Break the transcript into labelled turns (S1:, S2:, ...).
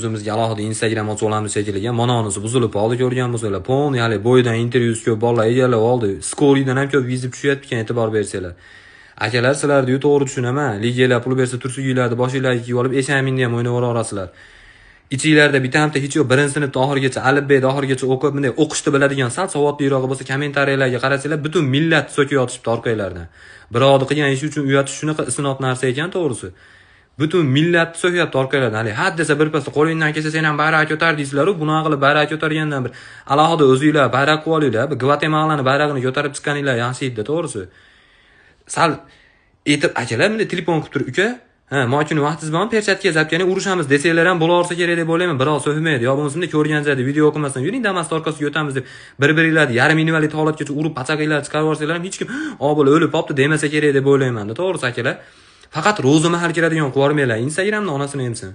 S1: O'zimizga alohida Instagram ochib olamiz shekilli. Manonisi buzilib qoldi, ko'rgan bo'lsanglar. Полный hali bo'yidan intervyusi ko'p bolalar egallab oldi. Скорый dan ham ko'p вызов tushyapti ekan, e'tibor bersanglar. Akalar, sizlarni to'g'ri tushunaman. Ligalar pul bersa, tursuginglarni boshinglarga kiyib olib, eshaminni ham o'ynab yuborasizlar. Ichinglarda bitta hech yo'q, birinchi sinfda oxirigacha alifbeda oxirigacha o'qib, bunday o'qishni biladigan sal savodliroqi bo'lsa, kommentariyalarga qarasanglar, butun millat so'kib yotishibdi orqanglardan. Birovni qilgan ishi uchun uyatish shunaqa isnod narsa ekan, to'g'risi. Butun millatni so'kyapti orqanglardan. Haligi had desa bir pasda qo'lingdan kelsa, sen ham bayroq ko'tar deysizlar-u, bunaqa qilib bayroq ko'targandan bir alohida o'zinglar bayroq qilib olinglar. Bir Gvatemalani bayrog'ini ko'tarib chiqqaninglar yaxshi edi, to'g'risi. Sal etib akalar, bunday telefon qilib turib, uka, ha, moy kuni vaqtingiz bormi, перчатка zapkani urushamiz desanglar ham bo'laversa kerak deb o'ylayman. Birov so'kmaydi. Yo bo'lmasa bunday ko'rgan joyda video qilmasdan yuring, Damasni orqasiga o'tamiz deb bir-biringlarni yarim invalid holatgacha urib, pachaqinglarni chiqarib yuborsanglar ham hech kim "O, bo'la o'lib qolibdi" demasa kerak deb o'ylayman-da, to'g'risi, akalar. Faqat ro'za mahal kiradigan qilib yubormanglar. Instagramni onasini emsin.